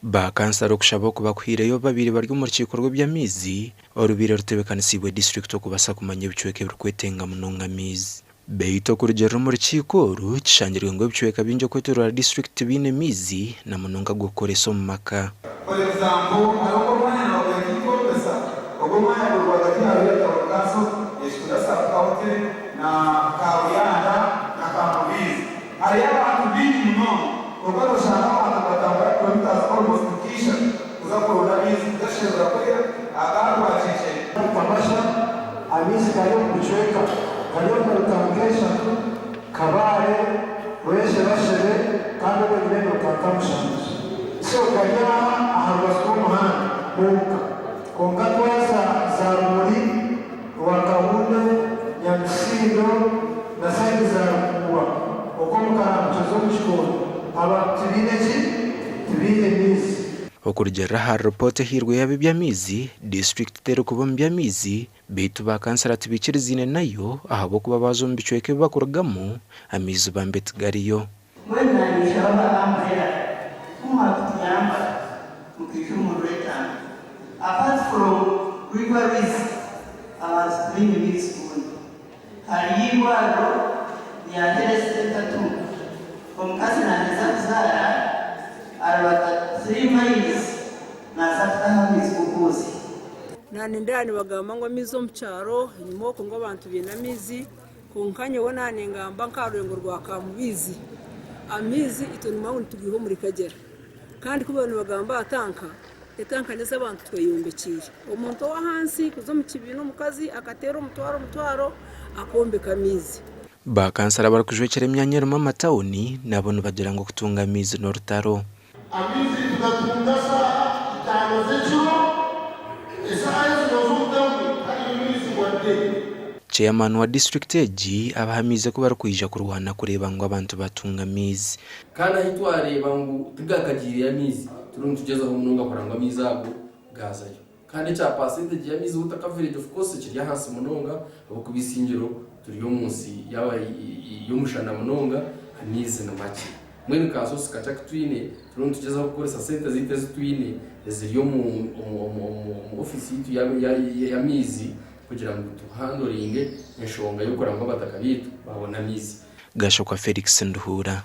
Ba kansara okushaba oku bakuhaireyo babaire bari omu rukiiko rw'eby'amaizi orubaire rutebekanisiibwe disiturikiti okubaasa kumanya ebicweka ebirikwetenga munonga amaizi. Beitu okurugiirira omu rukiiko oru, kishangirwe ngu ebicweka bingi okwetoroora disiturikiti tibiine maizi na munonga ag'okukoresa omu maka. For example, hariho nk'omwanya nibagweta Itombesa, ogwo omwanya guri rwagati ya Lhwira Town Council, Ekitunda Sub County na Kabuyanda na Kamubiizi. Hariyo abantu baingi munonga kwonka noshanga abantu nibatambura kilometres almost nk'ishatu kuza kuronda amaizi kugasherura kuriya aha Rwakyekye. Kamasha, Amaizi gari omu bicweka gari omu miruka nk'eshatu, Kabale, Rweshebashebe kandi obwo nyine emiruka nka mushanju. So gari aha aha rubaju rw'omuhanda kwonka. Kwonka twaza za Rumuri, Rwakahunde, Nyamisindo na sayidi za Rukuuba okwo omu Karamukyo z'omu Kikoondo abantu tibaine ki? Tibaine maizi. Okurugiirira ahari ripoota ehairweyo ab'eby'amaizi, disiturikiti terikuba omu by'amaizi beitu ba kansara tibaikirizaine nayo ahabw'okuba baaza omu bicweka ebi bakurugamu amaizi bambe tigariyo. Mbwenu naanye ninshaba aba Umbrella ku mwakutuyamba mukaija omu Rwetango. Apart from River Rwizi abantu tibaine maizi goona. Hariyo eirwariro rya Health Center tuu. Omukazi naaheza kuzaara arubata 3 miles naaza kutaha amaizi g'okwozya. Nanindeeba nibagamba ngu amaizi omu kyaro enyima okwo ngu abantu baine amaizi kwonka nyowe naningamba nka aha rurengo rwa Kamubiizi amaizi itwe nimanya ngu nitugaiha omuri Kagyera kandi ku bariyo nibagamba aha tanka, etanka n'ez'abantu tweyombekiire. Omuntu ow'ahansi kuza omu kibiina omukazi akateera omutwaro omutwaro akombeka amaizi. Ba kansara abarikujwekyera emyanya erimu amatawuni nabo nibagira ngu okutunga amaizi n'orutaro. Amaizi tugatunga shaaha itaano z'ekiro, eshaaha ezi nooza omu tawuni tihariyo maizi wadde. Chairman wa disiturikiti egi abahamiize ku barikwija kurwana kureeba ngu abantu batunga amaizi. Kandi ahi twareeba ngu tigakagiireyo amaizi, turiyo nitugyezaho munonga kureba ngu amaizi ago gaazayo. Kandi ekya percentage y'amaizi water coverage of course kiri ahansi munonga ahabw'okuba Isingiro turi omu nsi y'omushana munonga amaizi ni makye. Mbwenu ka source kakye aku twine turiyo nitugyezaho kukoresa sente zaitu ezi twine eziri omu omu office yaitu y'amaizi kugira ngu tuhandoringe enshonga y'okureba ngu abataka baitu baabona amaizi. Gashokwa Felix Nduhuura.